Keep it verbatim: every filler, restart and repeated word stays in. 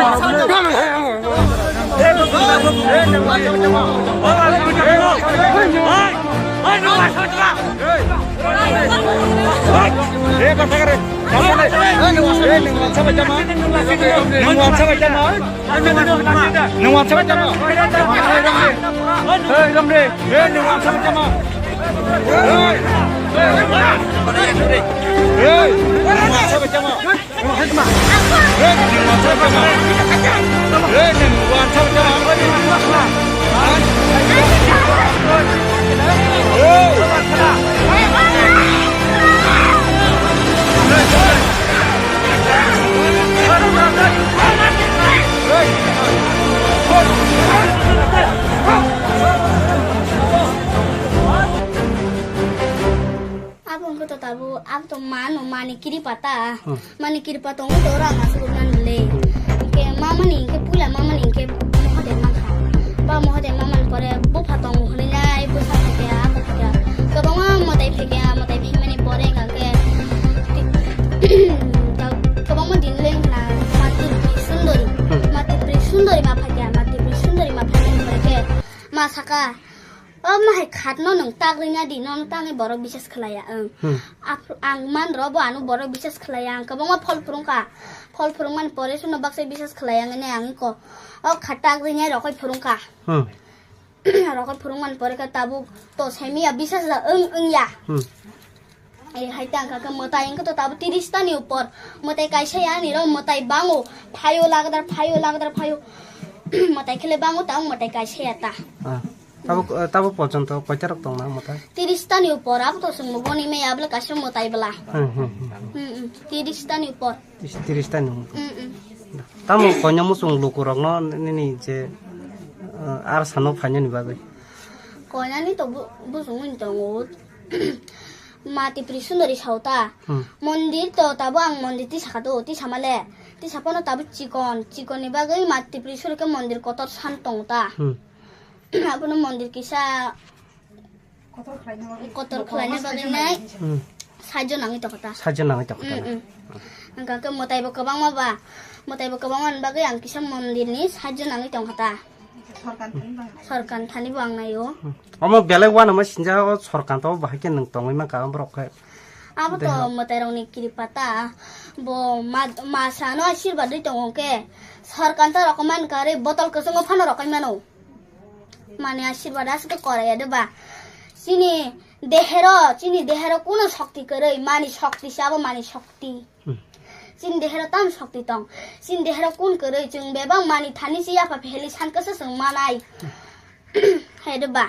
Nwng wansa bai tamo? Hey, Ramre. Hey, nwng wansa bai tamo? Hey, nwng wansa bai tamo? Hey, nwng wansa bai tamo? Hey, nwng wansa bai tamo? Hey. Abo wngkha to tabuk, abo to mano, mani kiripa ta. Hmm. Mani kiripa tongo to oro ang asugwi mano le. Hwnkhe mamani hwnkhe puila mamani hwnkhe mohote mankha. Ba mohote mamani pore bupha tongo hwnwi nai bwsa phaikha, abo phaikha. Kwbangma mwtai phaikha, mwtai phaimani pore hwnkha khe kwbangma din le wngkha na Matipri Sundori. Hmm. Matipri Sundori ma phaikha, Matipri Sundori ma phaimani pore khe ma saka, "O ma hai khatno nwng tak rwna di, nono tangwi borok bisas khlaiya." Ang, hmm, ap-, ang man rw bo ano borok bisas khlaiya, ang kwbangma phol phwrwngkha. Phol phwrwngmani pore suno baksa bisas khlaiya hwnwi ang iko o kha tak rwna rokoi phwrwngkha. Hmm. Rokoi phwrwngmani pore khe tabuk to saimiya bisas da wng wngya. Hmm. Eh, hai tang kha khe mwtai wngkha to tabuk tiris tani upor. Mwtai kaisa ya ani rw mwtai bango. Phaio lagdar, phaio lagdar, phaio. Mwtai khele bango ta, mwtai kaisa ya ta. Ah. Tabuk, eh, tabuk porjonto koita rok tong na mwtai? Tiris tani upor, abo to chwng bo boni maya bwle kaisa mwtai bwla. Hmm, hmm, hmm. Hmm, hmm. Tiris tani upor. Tis-, tiris tani. Hmm, hmm. Tamo koinai muchung lukurokno nini je, eh, ar sano phainani bagwi? Koinani to bu-, buchungni tongo. Matipri Sundori sao ta. Hmm. Mondir to tabo ang mondir tisa kha do, tisa male. Tisa pono tabo chikon, chikon ni bagwi Matipri Sundori khe mondir kotor san tongo ta. Hmm. Abono mondir kisa kotor khlaina bagwi nai. Hmm. Sahajyo nangwi tongkha ta. Sahajyo nangwi tongkha ta. Mm, mm. Hwnkha khe mwtai bo kwbangma ba, mwtai bo kwbangma ni bagwi ang kisa mondir ni sahajyo nangwi tongkha ta. Sorkar thani bo ang nai o. Hmm. Omo belai uanama sinjak o sorkar to bahai khe nwng tongwi mankha borok khe. Abo to mwtai rok ni kiripa ta. Bo ma, ma sano asirwad ri tongo khe. Sorkar to rok man kare botol kwchwngo phano rok mano. Mani asirwad aswk khe korai ya de ba. Chini dehero, chini dehero kuno shokti kwrwi, mani shokti se abo mani shokti. Hmm. Chini dehero tam shokti tong. Chini dehero kun kwrwi, chwng bebak mani thani se yapha pheli san kasa chwng manai. Hai de ba.